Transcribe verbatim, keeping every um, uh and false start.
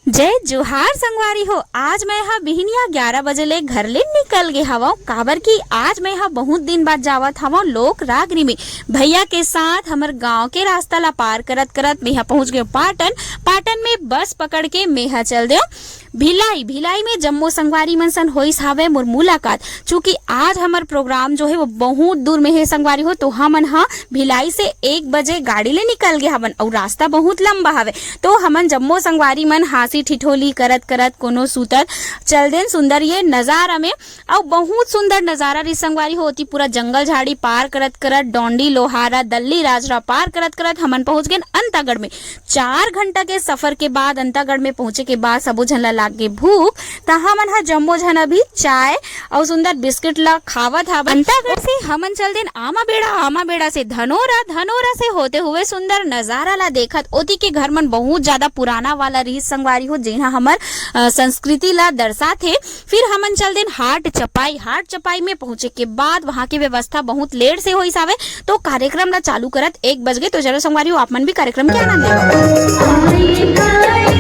जय जोहार संगवारी हो। आज मैं ह बिहनिया ग्यारह बजे ले घर ले निकल गे हवं, काबर कि आज मैं ह बहुत दिन बाद जावत हवं लोक रागनी में। भैया के साथ हमर गांव के रास्ता ला पार करत करत मैं ह पहुंच गेंव पाटन। पाटन में बस पकड़ के मैं ह चल देंव भिलाई। भिलाई में जम्मो संगवारी मन सन होइस हावय मोर मुलाकात। चूंकि आज हमर प्रोग्राम जो हे वो बहुत दूर में हे संगवारी हो, तो हमन ह भिलाई से एक बजे गाड़ी ले निकल गे हवन अउ रास्ता बहुत लंबा हवे। तो हमन जम्मो संगवारी मन हांसी ठिठोली करत करत कोनो सूतत चल देन सुंदर ये नजारा में। अउ बहुत सुंदर नजारा रहिस संगवारी हो, ओती पूरा जंगल झाड़ी पार करत करत डोंडी लोहारा दल्ली राजरा पार करत करत हमन पहुंच गेन अंतागढ़ में। चार घंटा के सफर के बाद अंतागढ़ में पहुंचे के बाद सबो झन ला लाग गे भूख, त हमन ह जम्मो झन अभी चाय अउ सुंदर बिस्किट ला खावत हवन। अंतागढ़ से हमन चल देन आमा बेड़ा, आमा बेड़ा से धनोरा, धनोरा से होते हुए सुंदर नजारा ला देखत। ओती के घर मन बहुत ज्यादा पुराना वाला रिहिस संगवारी हो, जेन ह हमर, अ, संस्कृति ला दर्शाथे। फिर हमन चल देन हाट चपाई। हाट चपाई में पहुंचे के बाद वहां के व्यवस्था बहुत लेट से होइस हावय, तो कार्यक्रम ला चालू करत एक बज गे। तो चलो संगवारी हो, आप मन भी कार्यक्रम के आनंद लेवव।